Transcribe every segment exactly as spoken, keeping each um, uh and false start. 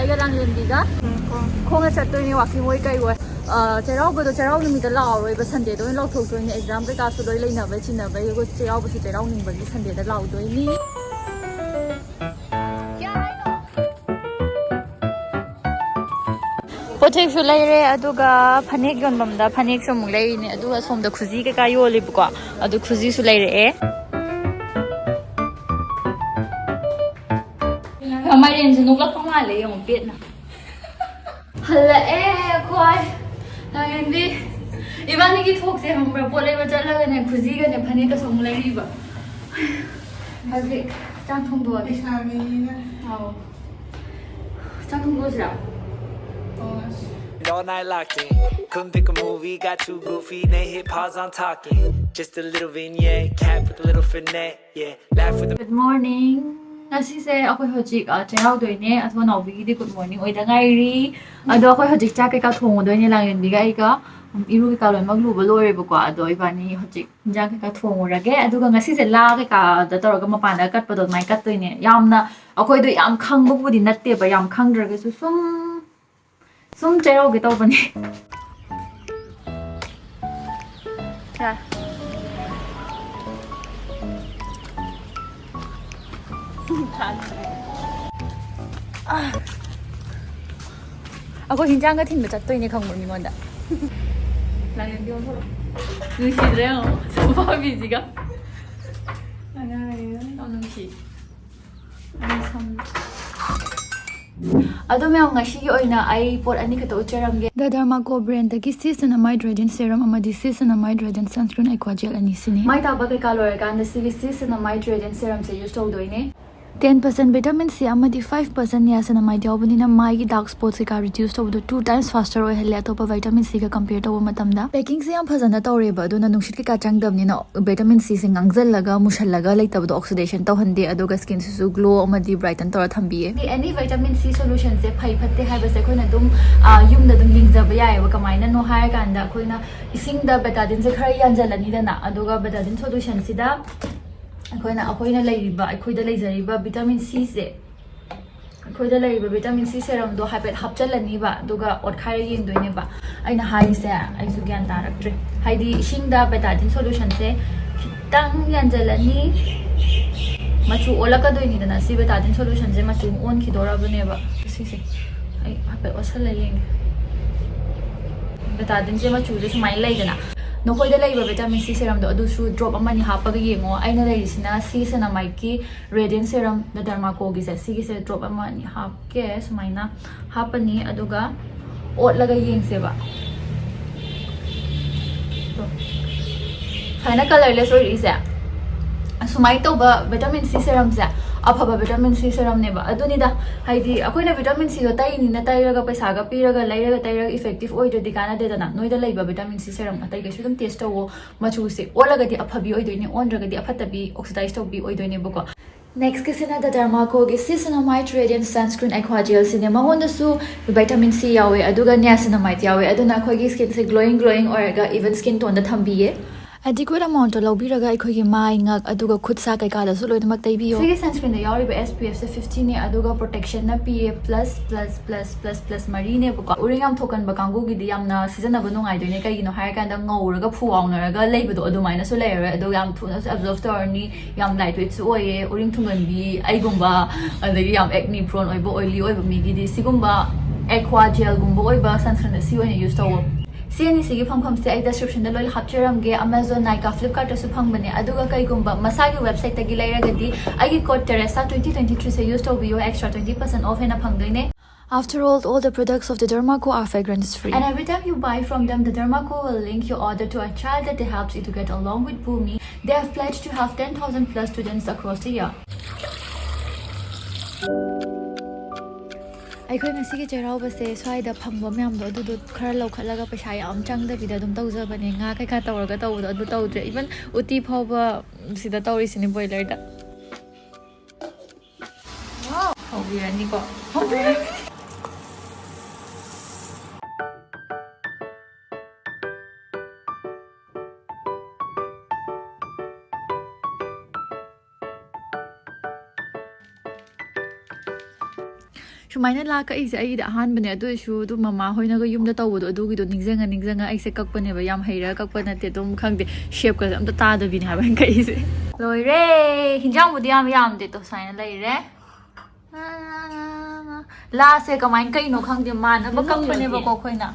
ꯑꯩꯒ ꯂꯥꯡꯂꯦꯟꯕꯤꯒ ꯈꯣꯡꯅ ꯆꯠꯇꯣꯏꯅꯦ, ꯋꯥꯀꯤꯡ ꯑꯣꯏ ꯀꯩ ꯑꯣꯏ꯫ ꯑ, ꯆꯩꯔꯥꯎꯕꯗꯣ ꯆꯩꯔꯥꯎ ꯅꯨꯃꯤꯠꯇ ꯂꯥꯛꯑꯔꯣꯏꯕ, ꯁꯟꯗꯦꯗ ꯑꯣꯏꯅ ꯂꯥꯎꯊꯣꯛꯇꯣꯏꯅꯦ꯫ ꯑꯦꯛꯖꯥꯝ ꯀꯩꯀꯥꯁꯨ ꯂꯣꯏ ꯂꯩꯅꯕꯩ ꯆꯤꯟꯅꯕꯩ, ꯑꯗꯨꯒ ꯆꯩꯔꯥꯎꯕꯁꯨ ꯆꯩꯔꯥꯎꯅꯤꯡꯕꯒꯤ ꯁꯟꯗꯦꯗ ꯂꯥꯎꯗꯣꯏꯅꯤ꯫ ꯄꯣꯠ ꯆꯩꯁꯨ ꯂꯩꯔꯦ, ꯑꯗꯨꯒ ꯐꯅꯦꯛ ꯌꯣꯟꯐꯝꯗ ꯐꯅꯦꯛꯁꯨ ꯑꯃꯨꯛ ꯂꯩꯔꯤꯅꯦ, ꯑꯗꯨꯒ ꯁꯣꯝꯗ ꯈꯨꯖꯤ ꯀꯩꯀꯥ ꯌꯣꯜꯂꯤꯕꯀꯣ, ꯑꯗꯨ ꯈꯨꯖꯤꯁꯨ ꯂꯩꯔꯛꯑꯦ꯫ ꯃꯥꯏꯔꯦꯟꯁꯨ ꯅꯣꯛꯂꯛꯄ ꯃꯥꯜꯂꯦ ꯌꯦꯡꯉꯣ, ꯄꯦꯠꯅ꯫ ꯍꯜꯂꯛꯑꯦ ꯑꯩꯈꯣꯏ꯫ ꯂꯥꯡꯂꯦꯟꯕꯤ, ꯏꯕꯥꯅꯤꯒꯤ ꯊꯣꯛꯁꯦ ꯈꯪꯕ꯭ꯔꯥ? ꯄꯣꯠ ꯂꯩꯕ ꯆꯠꯂꯒꯅꯦ, ꯈꯨꯖꯤꯒꯅꯦ, ꯐꯅꯦꯛꯀꯁꯨ ꯑꯃꯨꯛ ꯂꯩꯔꯤꯕ꯫ ꯍꯧꯖꯤꯛ ꯆꯥꯛ ꯊꯣꯡꯗꯣꯛꯑꯒꯦ꯫ ꯂꯩꯁꯥꯕꯤꯅꯤꯅ꯫ ꯑꯧ꯫ ꯆꯥꯛ ꯊꯣꯡꯗꯣꯛꯑꯁꯤꯔꯥ? ꯊꯣꯡꯉꯁꯤ꯫ All night locked in. Couldn't pick a movie, got too goofy, they hit pause on talking. Just a little vignette, cap with a little finesse, yeah. Laugh with the Good morning. ꯉꯁꯤꯁꯦ ꯑꯩꯈꯣꯏ ꯍꯧꯖꯤꯛ, ꯑ, ꯆꯩꯔꯥꯎꯗꯣꯏꯅꯦ꯫ ꯑꯊꯣ ꯅꯥꯎꯕꯤꯒꯤꯗꯤ good morning ꯑꯣꯏꯗ ꯉꯥꯏꯔꯤ꯫ ꯑꯗꯣ ꯑꯩꯈꯣꯏ ꯍꯧꯖꯤꯛ ꯆꯥꯛ ꯀꯩꯀꯥ ꯊꯣꯡꯉꯨꯗꯣꯏꯅꯦ, ꯂꯥꯡꯂꯦꯟꯕꯤꯒ ꯑꯩꯒ꯫ ꯎꯝ, ꯏꯔꯨ ꯀꯩꯀꯥ ꯂꯣꯏꯅꯃꯛ ꯂꯨꯕ ꯂꯣꯏꯔꯦꯕꯀꯣ꯫ ꯑꯗꯣ ꯏꯕꯥꯅꯤ ꯍꯧꯖꯤꯛ ꯏꯟꯖꯥꯡ ꯀꯩꯀꯥ ꯊꯣꯡꯉꯨꯔꯒꯦ꯫ ꯑꯗꯨꯒ ꯉꯁꯤꯁꯦ ꯂꯥ ꯀꯩꯀꯥꯗ ꯇꯧꯔꯒ ꯃꯄꯥꯟꯗ ꯀꯠꯄꯗꯣ ꯑꯗꯨꯃꯥꯏꯅ ꯀꯠꯇꯣꯏꯅꯦ꯫ ꯌꯥꯝꯅ ꯑꯩꯈꯣꯏꯗꯣ ꯌꯥꯝ ꯈꯪꯕꯕꯨꯗꯤ ꯅꯠꯇꯦꯕ, ꯌꯥꯝ ꯈꯪꯗ꯭ꯔꯒꯁꯨ ꯁꯨꯝ, ꯁꯨꯝ ꯆꯩꯔꯧꯒꯦ ꯇꯧꯕꯅꯦ꯫ ꯌꯥꯔꯦ꯫ ꯑꯩꯈꯣꯏ ꯍꯤꯟꯖꯥꯡꯒ ꯊꯤꯟꯕ ꯆꯠꯇꯣꯏꯅꯦ ꯈꯪꯕ꯭ꯔꯣ ꯃꯤꯉꯣꯟꯗ? ꯂꯥꯡꯂꯦꯟꯕꯤ ꯑꯣꯟꯊꯣꯔꯛꯑꯣ꯫ ꯅꯨꯡꯁꯤꯗ꯭ꯔꯦ ꯌꯦꯡꯉꯣ, ꯁꯝꯐꯥꯕꯤꯁꯤꯒ꯫ ꯑꯉꯥꯡꯅꯤꯅ꯫ ꯌꯥꯝ ꯅꯨꯡꯁꯤ꯫ ꯑꯩ ꯁꯝ-, ꯑꯗꯣ ꯃꯌꯥꯝ, ꯉꯁꯤꯒꯤ ꯑꯣꯏꯅ ꯑꯩ ꯄꯣꯠ ꯑꯅꯤꯈꯛꯇ ꯎꯠꯆꯔꯝꯒꯦ꯫ The Derma Co brand ꯗꯒꯤ Niacinamide Radiant Serum ꯑꯃꯗꯤ Niacinamide Radiant Sunscreen Aqua Gel ꯑꯅꯤꯁꯤꯅꯤ꯫ ꯃꯥꯏ ꯇꯥꯕ ꯀꯩꯀꯥ ꯂꯣꯏꯔꯀꯥꯟꯗ ꯁꯤꯒꯤ Niacinamide Radiant Serum ꯁꯦ use ꯇꯧꯗꯣꯏꯅꯦ꯫ Ten percent vitamin C ꯑꯃꯗꯤ five percent niacinamide ꯌꯥꯎꯕꯅꯤꯅ ꯃꯥꯏꯒꯤ dark spots ꯀꯩꯀꯥ reduce ꯇꯧꯕꯗꯣ two times faster ꯑꯣꯏꯍꯜꯂꯦ ꯑꯇꯣꯞꯄ vitamin C ꯒ compare ꯇꯧꯕ ꯃꯇꯝꯗ꯫ Packing ꯁꯦ ꯌꯥꯝ ꯐꯖꯅ ꯇꯧꯔꯦꯕ, ꯑꯗꯨꯅ ꯅꯨꯡꯁꯤꯠ ꯀꯩꯀꯥ ꯆꯪꯗꯕꯅꯤꯅ vitamin C ꯁꯦ ꯉꯥꯡꯖꯜꯂꯒ ꯃꯨꯁꯜꯂꯒ ꯂꯩꯇꯕꯗꯣ, oxidation ꯇꯧꯍꯟꯗꯦ, ꯑꯗꯨꯒ skin ꯁꯤꯁꯨ glow ꯑꯃꯗꯤ brighten ꯇꯧꯔ ꯊꯝꯕꯤꯌꯦ꯫ Any vitamin C solution ꯁꯦ ꯐꯩ ꯐꯠꯇꯦ ꯍꯥꯏꯕꯁꯦ ꯑꯩꯈꯣꯏꯅ ꯑꯗꯨꯝ, ꯑ, ꯌꯨꯝꯗ ꯑꯗꯨꯝ ꯌꯦꯡꯖꯕ ꯌꯥꯏꯑꯕ꯫ ꯀꯃꯥꯏꯅꯅꯣ ꯍꯥꯏꯔꯀꯥꯟꯗ ꯑꯩꯈꯣꯏꯅ ꯏꯁꯤꯡꯗ betadine ꯁꯦ ꯈꯔ ꯌꯥꯟꯖꯜꯂꯅꯤꯗꯅ, ꯑꯗꯨꯒ betadine solution ꯁꯤꯗ ꯑꯩꯈꯣꯏꯅ, ꯑꯩꯈꯣꯏꯅ ꯂꯩꯔꯤꯕ, ꯑꯩꯈꯣꯏꯗ ꯂꯩꯖꯔꯤꯕ vitamin C ꯁꯦ ꯑꯩꯈꯣꯏ ꯑꯩꯈꯣꯏꯗ ꯂꯩꯔꯤꯕ vitamin C serumꯗꯣ ꯍꯥꯏꯐꯦꯠ ꯍꯥꯞꯆꯤꯜꯂꯅꯤꯕ, ꯑꯗꯨꯒ ꯑꯣꯠꯈꯥꯏꯔ ꯌꯦꯡꯗꯣꯏꯅꯦꯕ꯫ ꯑꯩꯅ ꯍꯥꯏꯔꯤꯁꯦ ꯑꯩꯁꯨ ꯒ꯭ꯌꯥꯟ ꯇꯥꯔꯛꯇ꯭ꯔꯦ, ꯍꯥꯏꯗꯤ ꯏꯁꯤꯡꯗ betadine solutionꯁꯦ ꯈꯤꯇꯪ ꯌꯥꯟꯁꯤꯜꯂꯅꯤ, ꯃꯆꯨ ꯑꯣꯜꯂꯛꯀꯗꯣꯏꯅꯤꯗꯅ꯫ ꯁꯤ betadine solutionꯁꯦ ꯃꯆꯨ ꯑꯣꯟꯈꯤꯗꯣꯔꯕꯅꯦꯕ꯫ ꯁꯤꯁꯦ ꯑꯩ ꯍꯥꯏꯐꯦꯠ ꯑꯣꯠꯁꯜꯂ ꯌꯦꯡꯒꯦ꯫ Betaadineꯁꯦ ꯃꯆꯨꯁꯦ ꯁꯨꯃꯥꯏꯅ ꯂꯩꯗꯅ, ꯅꯈꯣꯏꯗ ꯂꯩꯕ vitamin C serumꯗꯣ ꯑꯗꯨꯁꯨ drop ꯑꯃꯅꯤ ꯍꯥꯞꯄꯒ ꯌꯦꯡꯉꯣ꯫ ꯑꯩꯅ ꯂꯩꯔꯤꯁꯤꯅ Seasonamide ꯀꯤ Radiant Serum, The Derma Co ꯒꯤꯁꯦ, ꯁꯤꯒꯤꯁꯦ drop ꯑꯃ ꯑꯅꯤ ꯍꯥꯞꯀꯦ꯫ ꯁꯨꯃꯥꯏꯅ ꯍꯥꯞꯄꯅꯤ, ꯑꯗꯨꯒ ꯑꯣꯠꯂꯒ ꯌꯦꯡꯁꯦꯕ꯫ ꯇꯣ꯫ ꯁꯨꯃꯥꯏꯅ colourless ꯑꯣꯏꯔꯛꯏꯁꯦ, ꯑꯁꯨꯃꯥꯏꯅ ꯇꯧꯕ vitamin C serumꯁꯦ ꯑꯐꯕ vitamin C serumꯅꯦꯕ꯫ ꯑꯗꯨꯅꯤꯗ, ꯍꯥꯏꯗꯤ ꯑꯩꯈꯣꯏꯅ vitamin Cꯗꯣ ꯇꯩꯅꯤꯅ ꯇꯩꯔꯒ, ꯄꯩꯁꯥꯒ ꯄꯤꯔꯒ ꯂꯩꯔꯒ ꯇꯩꯔꯒ effective ꯑꯣꯏꯗ꯭ꯔꯗꯤ ꯀꯥꯟꯅꯗꯦꯗꯅ꯫ ꯅꯣꯏꯗ ꯂꯩꯕ vitamin C serum ꯑꯇꯩ ꯀꯩꯁꯨ ꯑꯗꯨꯝ test ꯇꯧꯋꯣ꯫ ꯃꯆꯨꯁꯦ ꯑꯣꯜꯂꯒꯗꯤ ꯑꯐꯕꯤ ꯑꯣꯏꯗꯣꯏꯅꯦ, ꯑꯣꯟꯗ꯭ꯔꯒꯗꯤ ꯑꯐꯠꯇꯕꯤ, oxidize ꯇꯧꯕꯤ ꯑꯣꯏꯗꯣꯏꯅꯦꯕꯀꯣ꯫ Nextꯀꯤꯁꯤꯅ The Derma Co ꯒꯤ Seasonamide Radiant Sunscreen Aqua Gelꯁꯤꯅꯦ꯫ ꯃꯉꯣꯟꯗꯁꯨ vitamin C ꯌꯥꯎꯋꯦ, ꯑꯗꯨꯒ niacinamide ꯌꯥꯎꯋꯦ, ꯑꯗꯨꯅ ꯑꯩꯈꯣꯏꯒꯤ skinꯁꯦ glowing glowing ꯑꯣꯏꯔꯒ even skin toneꯗ ꯊꯝꯕꯤꯌꯦ꯫ Adequate amountꯇ ꯂꯧꯕꯤꯔꯒ ꯑꯩꯈꯣꯏꯒꯤ ꯃꯥꯏ, ꯉꯛ, ꯑꯗꯨꯒ ꯈꯨꯠ ꯁꯥ ꯀꯩꯀꯥꯗꯁꯨ ꯂꯣꯏꯅꯃꯛ ꯇꯩꯕꯤꯌꯣ꯫ ꯁꯤꯒꯤ sunscreenꯗ ꯌꯥꯎꯔꯤꯕ SPFꯁꯦ fiftyꯅꯦ, ꯑꯗꯨꯒ protectionꯅ ꯄꯤꯌꯦ plus plus plus plus plus ꯃꯔꯤꯅꯦꯕꯀꯣ꯫ ꯎꯔꯤꯡ ꯌꯥꯝ ꯊꯣꯛꯀꯟꯕ ꯀꯥꯡꯕꯨꯒꯤꯗꯤ ꯌꯥꯝꯅ ꯁꯤꯖꯤꯟꯅꯕ ꯅꯨꯡꯉꯥꯏꯗꯣꯏꯅꯦ꯫ ꯀꯩꯒꯤꯅꯣ ꯍꯥꯏꯔꯀꯥꯟꯗ ꯉꯧꯔꯒ ꯐꯨꯋꯥꯎꯅꯔꯒ ꯂꯩꯕꯗꯣ ꯑꯗꯨꯃꯥꯏꯅꯁꯨ ꯂꯩꯔꯔꯣꯏ, ꯑꯗꯨꯒ ꯌꯥꯝ ꯊꯨꯅꯁꯨ absorb ꯇꯧꯔꯅꯤ, ꯌꯥꯝ light weightꯁꯨ ꯑꯣꯏꯌꯦ꯫ ꯎꯔꯤꯡ ꯊꯨꯡꯒꯟꯕꯤ ꯑꯩꯒꯨꯝꯕ, ꯑꯗꯒꯤ ꯌꯥꯝ acne prone ꯑꯣꯏꯕ, oily ꯑꯣꯏꯕ ꯃꯤꯒꯤꯗꯤ ꯁꯤꯒꯨꯝꯕ Aqua Gelꯒꯨꯝꯕ ꯑꯣꯏꯕ sunscreenꯗ ꯁꯤ ꯑꯣꯏꯅ use ꯇꯧꯋꯣ꯫ ꯁꯤ ꯑꯅꯤꯁꯤꯒꯤ ꯐꯪꯐꯝꯁꯦ ꯑꯩ descriptionꯗ ꯂꯣꯏꯅ ꯍꯥꯞꯆꯔꯝꯒꯦ꯫ Amazon, Nykaa, Flipkartꯇꯁꯨ ꯐꯪꯕꯅꯦ꯫ ꯑꯗꯨꯒ ꯀꯩꯒꯨꯝꯕ ꯃꯁꯥꯒꯤ websiteꯇꯒꯤ ꯂꯩꯔꯒꯗꯤ ꯑꯩꯒꯤ code Teresa twenty twenty threeꯁꯦ use ꯇꯧꯕꯤꯌꯣ, extra twenty percent off ꯍꯦꯟꯅ ꯐꯪꯗꯣꯏꯅꯦ꯫ After all, all the products of the Derma Co are fragrance free. And every time you buy from them, the Derma Co will link your order to a charity that they helped you to get along with Bhumi. They have pledged to have ten thousand plus students across the year. ꯑꯩꯈꯣꯏ ꯉꯁꯤꯒꯤ ꯆꯩꯔꯥꯎꯕꯁꯦ ꯁ꯭ꯋꯥꯏꯗ ꯐꯪꯕ ꯃꯌꯥꯝꯗꯣ ꯑꯗꯨꯗꯣ ꯈꯔ ꯂꯧꯈꯠꯂꯒ ꯄꯩꯁꯥ ꯌꯥꯝ ꯆꯪꯗꯕꯤꯗ ꯑꯗꯨꯝ ꯇꯧꯖꯕꯅꯦ꯫ ꯉꯥ ꯀꯩꯀꯥ ꯇꯧꯔꯒ ꯇꯧꯕꯗꯣ ꯑꯗꯨ ꯇꯧꯗ꯭ꯔꯦ꯫ Even ꯎꯇꯤ ꯐꯥꯎꯕ ꯁꯤꯗ ꯇꯧꯔꯤꯁꯤꯅꯦ, boilerꯗ꯫ ꯍꯧꯕꯤꯔꯅꯤꯀꯣ꯫ ꯍꯧꯕꯤꯔꯅꯤ꯫ ꯁꯨꯃꯥꯏꯅ ꯂꯥ ꯀꯛꯏꯁꯦ ꯑꯩꯒꯤꯗꯤ ꯑꯍꯥꯟꯕꯅꯦ, ꯑꯗꯨ ꯑꯣꯏꯁꯨ ꯑꯗꯨꯝ ꯃꯃꯥ ꯍꯣꯏꯅꯒ ꯌꯨꯝꯗ ꯇꯧꯕꯗꯣ, ꯑꯗꯨꯒꯤꯗꯣ ꯅꯤꯡꯁꯤꯡꯉ ꯅꯤꯡꯁꯤꯡꯉ ꯑꯩꯁꯦ ꯀꯛꯄꯅꯦꯕ꯫ ꯌꯥꯝ ꯍꯩꯔꯒ ꯀꯛꯄ ꯅꯠꯇꯦ, ꯑꯗꯨꯝ ꯈꯪꯗꯦ, ꯁꯦꯞꯀꯁꯦ ꯑꯝꯇ ꯇꯥꯗꯕꯤꯅꯦ ꯍꯥꯏꯕ ꯑꯩꯅ ꯀꯛꯏꯁꯦ꯫ ꯂꯣꯏꯔꯦ꯫ ꯍꯤꯟꯖꯥꯡꯕꯨꯗꯤ ꯌꯥꯝ ꯌꯥꯝꯗꯦ, ꯇꯣ ꯁꯨꯃꯥꯏꯅ ꯂꯩꯔꯦ꯫ ꯂꯥꯁꯦ ꯀꯃꯥꯏꯅ ꯀꯛꯏꯅꯣ ꯈꯪꯗꯦ, ꯃꯥꯟꯅꯕ ꯀꯛꯄꯅꯦꯕꯀꯣ ꯑꯩꯈꯣꯏꯅ꯫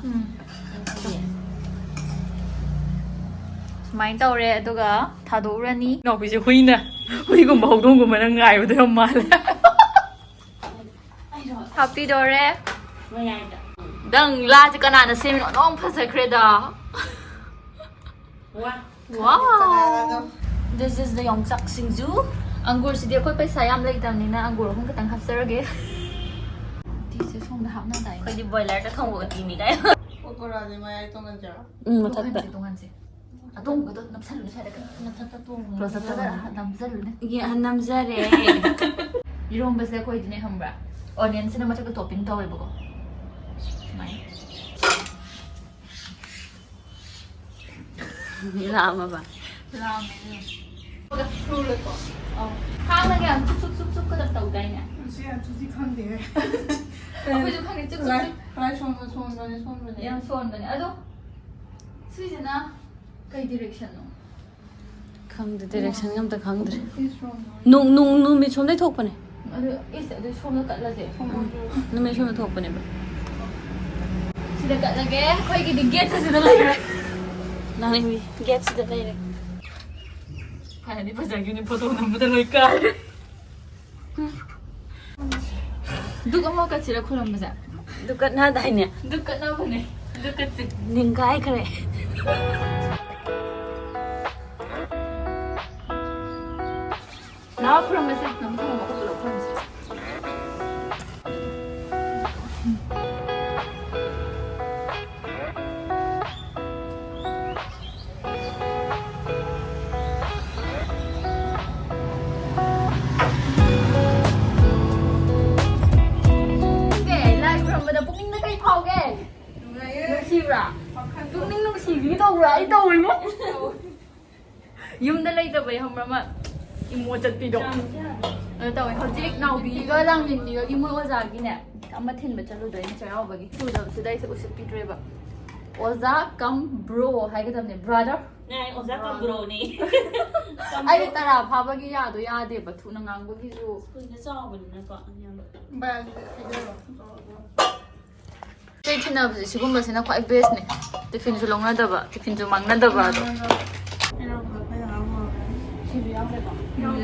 ꯁꯨꯃꯥꯏꯅ ꯇꯧꯔꯦ, ꯑꯗꯨꯒ ꯊꯥꯗꯣꯛꯎꯔꯅꯤ꯫ ꯏꯅꯥꯎꯄꯤꯁꯦ ꯍꯨꯏꯅ, ꯍꯨꯏꯒꯨꯝꯕ ꯍꯧꯗꯣꯡꯒꯨꯝꯕꯅ ꯉꯥꯏꯕꯗꯣ ꯌꯥꯝ ꯃꯥꯜꯂꯦ꯫ ꯍꯥꯞꯄꯤꯗꯣꯔꯦ꯫ ꯗꯪ, ꯂꯥꯁꯦ ꯀꯅꯥꯅ ꯁꯦꯝꯃꯤꯅꯣ? ꯑꯗꯨꯝ ꯐꯖꯈ꯭ꯔꯦꯗ꯫ ꯋꯥ꯫ Wow! This is the ꯌꯣꯡꯆꯥꯛ ꯁꯤꯡꯖꯨ꯫ ꯑꯪꯒꯨꯔꯁꯤꯗꯤ ꯑꯩꯈꯣꯏ ꯄꯩꯁꯥ ꯌꯥꯝ ꯂꯩꯇꯕꯅꯤꯅ ꯑꯪꯒꯨꯔ ꯑꯍꯨꯝ ꯈꯛꯇꯪ ꯍꯥꯞꯆꯔꯒꯦ꯫ ꯎꯇꯤꯁꯦ ꯁꯣꯝꯗ ꯍꯥꯞꯅꯗꯥꯏꯅꯦ꯫ ꯑꯩꯈꯣꯏꯗꯤ ꯕꯣꯏꯂꯔꯗ ꯊꯣꯡꯕ ꯎꯇꯤꯅꯤ ꯀꯥꯏ꯫ ꯄꯀꯣꯔꯥꯁꯦ ꯃꯌꯥꯏ ꯇꯣꯡꯍꯟꯁꯤꯔꯣ? ꯎꯝ, ꯃꯊꯛꯇ꯫ ꯇꯣꯡꯍꯟꯁꯦ, ꯇꯣꯡꯍꯟꯁꯦ꯫ ꯑꯇꯣꯡꯕꯗꯣ ꯅꯞꯁꯜꯂꯨꯅꯦ ꯁ꯭ꯋꯥꯏꯗ꯫ ꯃꯊꯛꯇ ꯇꯣꯡꯉꯦ꯫ Close-up ꯇꯧꯔꯒ ꯅꯝꯁꯜꯂꯨꯅꯦ꯫ ꯌꯦ-, ꯅꯝꯖꯔꯦ꯫ ꯏꯔꯣꯝꯕꯁꯦ ꯑꯩꯈꯣꯏꯗꯤꯅꯦ ꯈꯪꯕ꯭ꯔꯥ? Onion-ꯁꯤꯅ ꯃꯊꯛꯇ topping ꯇꯧꯋꯦꯕꯀꯣ꯫ ꯁꯨꯃꯥꯏꯅ꯫ ꯂꯥꯝꯃꯕ? ꯂꯥꯝꯃꯦ, ꯂꯥꯝꯃꯦ꯫ ꯁꯨꯔꯦꯀꯣ? ꯑꯧ꯫ ꯍꯥꯟꯅꯒ ꯌꯥꯝ ꯆꯨꯛ ꯆꯨꯛ ꯆꯨꯛ ꯆꯨꯛꯀ ꯇꯧꯗꯥꯏꯅꯦ? ꯁꯤ ꯑꯗꯨꯗꯤ ꯈꯪꯗꯦꯍꯦ꯫ ꯑꯩꯈꯣꯏꯁꯨ ꯈꯪꯗꯦ, ꯆꯨꯛ ꯆꯨꯛ ꯂꯥꯏ-, ꯆꯨꯛ꯫ ꯂꯥꯏ ꯁꯣꯟꯕ-, ꯁꯣꯟꯕꯅꯦ, ꯁꯣꯟꯕꯅꯦ꯫ ꯌꯥꯝ ꯁꯣꯟꯕꯅꯦ꯫ ꯑꯗꯣ ꯁꯤꯁꯤꯅ ꯀꯩ direction-ꯅꯣ? ꯈꯪꯗꯦ, direction-ꯒ ꯑꯝꯇ ꯈꯪꯗ꯭ꯔꯦ꯫ ꯁꯤ ꯁꯣꯝꯗ꯫ ꯅꯨꯡ-, ꯅꯨꯡ-, ꯅꯨꯃꯤꯠ ꯁꯣꯝꯗꯩ ꯊꯣꯛꯄꯅꯦ꯫ ꯑꯗꯨ, ꯏꯁ, ꯑꯗꯨ ꯁꯣꯝꯗ ꯀꯠꯂꯁꯦ꯫ ꯁꯣꯝꯗ꯫ ꯅꯨꯃꯤꯠ ꯁꯣꯝꯗ ꯊꯣꯛꯄꯅꯦꯕ꯫ ꯁꯤꯗ ꯀꯠꯂꯒꯦ꯫ ꯑꯩꯈꯣꯏꯒꯤꯗꯤ gate-ꯁꯤꯗ ꯂꯩꯔꯦ꯫ ꯅꯪꯒꯤ gate-ꯁꯤꯗ ꯂꯩꯔꯦ꯫ ꯐꯅꯗꯤ ꯐꯖꯈꯤꯕꯅꯤ, photo ꯅꯝꯕꯗ ꯂꯣꯏ ꯀꯥꯔꯦ꯫ ꯗꯨꯛ ꯑꯃ ꯀꯠꯁꯤꯔ ꯈꯨꯔꯝꯕꯁꯦ? ꯗꯨꯛ ꯀꯠꯅꯗꯥꯏꯅꯦ? ꯗꯨꯛ ꯀꯠꯅꯕꯅꯦ꯫ ꯗꯨꯛ ꯀꯠꯁꯤ꯫ ꯅꯤꯡꯒꯥꯏꯈ꯭ꯔꯦ꯫ ꯂꯥꯛꯑꯣ ꯈꯨꯔꯝꯕꯁꯦ꯫ ꯅꯝꯊꯣꯡ ꯑꯃ ꯄꯨꯂꯞ ꯈꯨꯔꯝꯁꯦ꯫ ꯈꯪꯗꯦ, ꯂꯥꯏ ꯈꯨꯔꯝꯕꯗ ꯄꯨꯛꯅꯤꯡꯗ ꯀꯩ ꯐꯥꯎꯒꯦ? ꯅꯨꯡꯉꯥꯏꯌꯦ꯫ ꯅꯨꯡꯁꯤꯕ꯭ꯔꯥ? ꯋꯥꯈꯜ ꯄꯨꯛꯅꯤꯡ ꯅꯨꯡꯁꯤꯕꯤ ꯇꯧꯕ꯭ꯔꯥ? ꯑꯩ ꯇꯧꯋꯤꯉꯣ꯫ ꯌꯨꯝꯗ ꯂꯩꯇꯕꯩ ꯈꯪꯕ꯭ꯔꯥ, ꯑꯃ ꯏꯃꯣ ꯆꯠꯄꯤꯗꯣ꯫ ꯀꯩꯅꯣ ꯇꯧꯋꯦ, ꯍꯧꯖꯤꯛ ꯅꯥꯎꯕꯤꯒ ꯂꯥꯡꯂꯦꯟꯕꯤꯒ ꯏꯃꯣꯏ ꯑꯣꯖꯥꯒꯤꯅꯦ ꯑꯃ ꯊꯤꯟꯕ ꯆꯠꯂꯨꯗꯣꯏꯅꯦ ꯆꯩꯔꯥꯎꯕꯒꯤ꯫ ꯎꯗꯕꯁꯤꯗ ꯑꯩꯁꯦ ꯎꯁꯤꯠꯄꯤꯗ꯭ꯔꯦꯕ꯫ ꯑꯣꯖꯥ ꯀꯝ ꯕ꯭ꯔꯣ ꯍꯥꯏꯒꯗꯕꯅꯦ, ꯕ꯭ꯔꯥꯗꯔ꯫ ꯅꯦ, ꯑꯩ ꯑꯣꯖꯥ ꯀꯝ ꯕ꯭ꯔꯣꯅꯦ꯫ ꯑꯩꯗꯤ ꯇꯔꯥ ꯐꯥꯕꯒꯤ ꯌꯥꯗꯣ ꯌꯥꯗꯦꯕ, ꯊꯨꯅ ꯉꯥꯡꯕꯒꯤꯁꯨ꯫ ꯁ꯭ꯀꯨꯜꯁꯦ ꯆꯥꯎꯕꯅꯤꯅꯀꯣ, ꯑꯌꯥꯝꯕ꯫ ꯕꯥꯏ, ꯑꯗꯨꯗꯤ ꯍꯥꯏꯖꯔꯣ꯫ ꯆꯩ ꯊꯤꯟꯅꯕꯁꯦ ꯁꯤꯒꯨꯝꯕꯁꯤꯅ ꯈ꯭ꯋꯥꯏ ꯕꯦꯁꯅꯦ꯫ ꯇꯤꯐꯤꯟꯁꯨ ꯂꯧꯅꯗꯕ, ꯇꯤꯐꯤꯟꯁꯨ ꯃꯥꯡꯅꯗꯕ ꯑꯗꯣ꯫ ꯁꯤꯁꯨ ꯌꯥꯎꯈ꯭ꯔꯦꯀꯣ? ꯌꯥꯎꯔꯦ꯫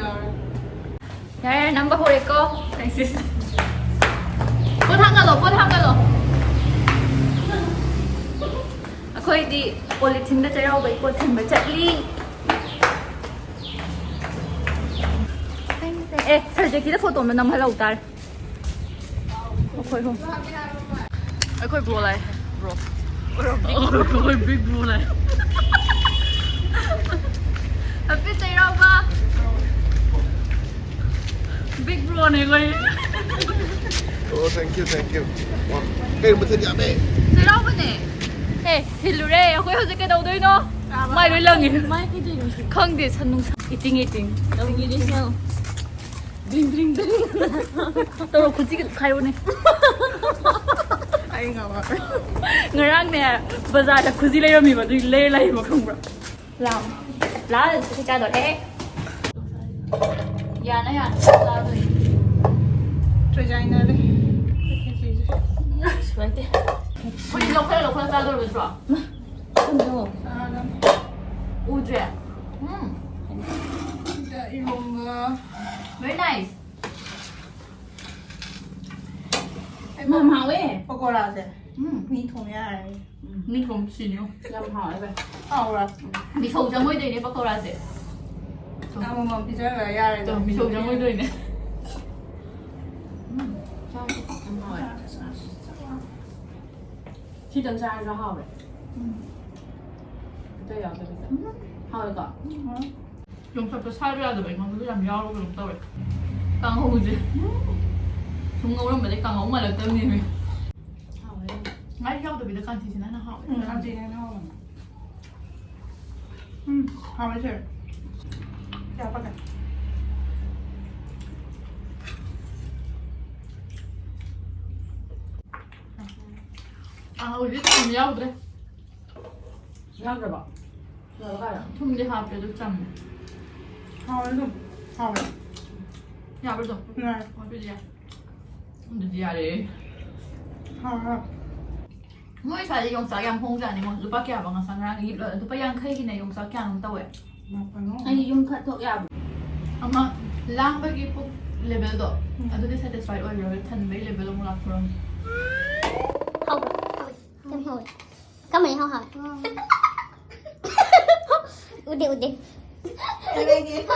ꯌꯥꯔꯦ, ꯌꯥꯔꯦ, ꯅꯝꯕ ꯍꯧꯔꯦꯀꯣ꯫ ꯄꯣꯠ ꯊꯥꯡꯒꯠꯂꯣ, ꯄꯣꯠ ꯊꯥꯡꯒꯠꯂꯣ꯫ ꯑꯩꯈꯣꯏꯗꯤ ꯄꯣꯂꯤꯊꯤꯟꯗ ꯆꯩꯔꯥꯎꯕꯒꯤ ꯄꯣꯠ ꯊꯤꯟꯕ ꯆꯠꯂꯤ꯫ ꯑꯦ, ꯁꯔꯖꯦꯀꯤꯗ ꯐꯣꯇꯣ ꯑꯃ ꯅꯝꯍꯜꯍꯧ ꯇꯥꯔꯦ꯫ ꯑꯩꯈꯣꯏ ꯑꯍꯨꯝ꯫ ꯑꯩꯈꯣꯏ ꯕ꯭ꯔꯣ ꯂꯥꯛꯑꯦ꯫ ꯕ꯭ꯔꯣ꯫ ꯑꯩꯈꯣꯏ ꯕꯤꯛ ꯕ꯭ꯔꯣ ꯂꯥꯛꯑꯦ꯫ ꯍꯥꯄꯤ ꯆꯩꯔꯥꯎꯕ꯫ ꯕꯤꯛ ꯕ꯭ꯔꯣꯅꯦ ꯑꯩꯈꯣꯏ꯫ Oh, thank you, thank you. ꯀꯩ ꯃꯊꯦꯜ ꯌꯥꯝꯃꯦ? ꯆꯩꯔꯥꯎꯕꯅꯦ꯫ ꯑꯦ, ꯊꯤꯜꯂꯨꯔꯦ꯫ ꯑꯩꯈꯣꯏ ꯍꯧꯖꯤꯛ ꯀꯩꯗꯧꯗꯣꯏꯅꯣ? ꯆꯥꯕ꯫ ꯃꯥꯏ ꯂꯣꯏ ꯂꯪꯉꯤ꯫ ꯃꯥꯏ ꯀꯩꯗꯧꯔꯤꯅꯣ ꯁꯤ? ꯈꯪꯗꯦ, ꯁꯟ ꯅꯨꯡꯁꯥ꯫ Eating, eating. ꯇꯧꯔꯤꯅꯦ ꯁꯦ꯫ Drink, drink, drink. ꯇꯧꯔꯣ, ꯈꯨꯖꯤ ꯈꯥꯏꯔꯣꯅꯦ꯫ ꯑꯩ ꯉꯝꯃꯔꯣꯏ꯫ ꯉꯔꯥꯡꯅꯦ, ꯕꯖꯥꯔꯗ ꯈꯨꯖꯤ ꯂꯩꯔꯝꯃꯤꯕ, ꯑꯗꯨꯒꯤ ꯂꯩꯔ ꯂꯥꯛꯏꯕ, ꯈꯪꯕ꯭ꯔꯥ? ꯂꯥꯛꯑꯣ꯫ ꯂꯥꯛꯑꯣ, ꯆꯥꯛ ꯆꯥꯗꯣꯔꯦ꯫ ꯌꯥꯅ ꯌꯥꯅ ꯆꯥꯗꯣꯏꯅꯦ꯫ ꯆꯣꯏꯖꯥꯏꯅꯔꯦ ꯑꯩꯈꯣꯏ ꯈꯦꯆꯤꯁꯦ꯫ ꯅꯨꯡꯉꯥꯏꯇꯦ꯫ ꯑꯩꯈꯣꯏꯗꯤ ꯂꯧꯈꯠꯂ ꯂꯧꯈꯠꯂ ꯆꯥꯗꯣꯏꯕ ꯅꯠꯇ꯭ꯔꯣ? ꯈꯪꯗꯦꯉꯣ꯫ ꯆꯥꯔꯗꯝꯅꯤ꯫ ꯎꯗ꯭ꯔꯦ꯫ ꯎꯝ꯫ ꯁꯤꯗ ꯏꯔꯣꯝꯕ꯫ Very nice. ꯃꯝ ꯍꯥꯎꯋꯦ꯫ ꯄꯀꯣꯔꯥꯁꯦ꯫ ꯎꯝ꯫ ꯃꯤ ꯊꯣꯡ ꯌꯥꯔꯦ꯫ ꯎꯝ꯫ ꯃꯤ ꯊꯣꯡ ꯁꯤꯅꯤꯉꯣ꯫ ꯌꯥꯝ ꯍꯥꯎꯋꯦ ꯚꯥꯏ꯫ ꯍꯥꯎꯕ꯭ꯔꯥ? ꯃꯤꯁꯧ ꯆꯪꯉꯣꯏꯗꯣꯏꯅꯦ ꯄꯀꯣꯔꯥꯁꯦ꯫ ꯑꯃꯃꯝ ꯄꯤꯖꯔꯒ ꯌꯥꯔꯦ꯫ ꯇꯣ, ꯃꯤꯁꯧ ꯆꯪꯉꯣꯏꯗꯣꯏꯅꯦ꯫ ꯎꯝ꯫ ꯆꯥꯎ, ꯆꯥꯎ꯫ ꯌꯥꯝ ꯍꯥꯎꯋꯦ꯫ ꯆꯥꯔꯁꯤ, ꯆꯥꯔꯁꯤ, ꯆꯥꯔꯁꯤ꯫ ꯁꯤꯗꯪ ꯆꯥꯔꯁꯨ ꯍꯥꯎꯔꯦ꯫ ꯎꯝ꯫ ꯑꯇꯩ ꯌꯥꯎꯗꯕꯤꯗ꯫ ꯎꯝ꯫ ꯍꯥꯎꯋꯦꯀꯣ? ꯎꯝ, ꯍꯥꯎꯋꯦ꯫ ꯌꯣꯡꯆꯥꯛꯇꯣ ꯁꯥꯏꯕ ꯌꯥꯗꯕ ꯑꯩꯉꯣꯟꯗꯁꯨ ꯌꯥꯝ ꯌꯥꯎꯔꯕ ꯀꯩꯅꯣꯝ ꯇꯧꯋꯦ꯫ ꯀꯥꯡꯍꯧꯁꯦ꯫ ꯁꯨꯝ ꯉꯧꯔꯝꯕꯗꯩ ꯀꯥꯡꯍꯧ ꯃꯥꯜꯂꯛꯇꯕꯅꯦꯃꯤ꯫ ꯍꯥꯎꯋꯦ꯫ ꯉꯥꯔꯤ ꯌꯥꯎꯗꯕꯤꯗ ꯀꯥꯟꯆꯤꯁꯤꯅ ꯍꯦꯟꯅ ꯍꯥꯎꯋꯦ꯫ ꯎꯝ, ꯀꯥꯟꯆꯤꯅ ꯍꯦꯟꯅ ꯍꯥꯎꯕꯅꯦ꯫ ꯎꯝ, ꯍꯥꯎꯋꯦ ꯁꯦ꯫ ꯀꯌꯥ ꯄꯛꯀꯦ? ꯀꯥꯡꯍꯧꯁꯦ ꯊꯨꯝ ꯌꯥꯎꯗ꯭ꯔꯦ꯫ ꯌꯥꯎꯗ꯭ꯔꯕꯣ? ꯌꯥꯎꯔꯣ ꯀꯥꯏꯔꯣ? ꯊꯨꯝꯗꯤ ꯍꯥꯞꯄꯦ ꯑꯗꯨ ꯆꯝꯃꯦ꯫ ꯍꯥꯎꯋꯦ ꯑꯗꯨꯝ꯫ ꯍꯥꯎꯋꯦ꯫ ꯌꯥꯕ꯭ꯔꯥ ꯑꯗꯨꯝ? ꯉꯥꯏ꯫ ꯑꯣ, ꯑꯗꯨꯗꯤ ꯌꯥꯏ꯫ ꯑꯗꯨꯗꯤ ꯌꯥꯔꯦ꯫ ꯍꯥꯎꯋꯦ꯫ ꯃꯣꯏ ꯁ꯭ꯋꯥꯏꯗ ꯌꯣꯡꯆꯥꯛ ꯌꯥꯝ ꯍꯣꯡꯖꯥꯠꯅꯤꯉꯣ꯫ ꯂꯨꯄꯥ ꯀꯌꯥꯕ ꯉꯁꯥꯏ ꯉꯔꯥꯡ ꯌꯦꯛꯂꯣ? ꯂꯨꯄꯥ ꯌꯥꯡꯈꯩꯒꯤꯅꯦ ꯌꯣꯡꯆꯥꯛ ꯀꯌꯥꯅꯣꯝ ꯇꯧꯋꯦ꯫ ꯃꯥꯄꯜꯂꯣ? ꯑꯩꯗꯤ ꯌꯨꯝ ꯈꯔ ꯊꯣꯛ ꯌꯥꯕ꯭ꯔꯣ? ꯑꯃ ꯂꯥꯝꯕꯒꯤ ꯄꯨꯛ ꯂꯦꯚꯦꯜꯗꯣ ꯎꯝ꯫ ꯑꯗꯨꯗꯤ ꯁꯦꯇꯤꯁꯐꯥꯏ ꯑꯣꯏꯔꯔꯣꯏ꯫ ꯊꯟꯕꯩ ꯂꯦꯚꯦꯜ ꯑꯃꯨꯛ ꯂꯥꯛꯊꯣꯔꯛꯑꯅꯤ꯫ ꯍꯧꯕ꯭ꯔꯣ? ꯌꯥꯝ ꯍꯧꯋꯦ꯫ ꯀꯃꯥꯏꯅ ꯍꯧ ꯍꯥꯎꯋꯦ? ꯎꯗꯦ, ꯎꯗꯦ꯫ ꯀꯩꯒꯤ?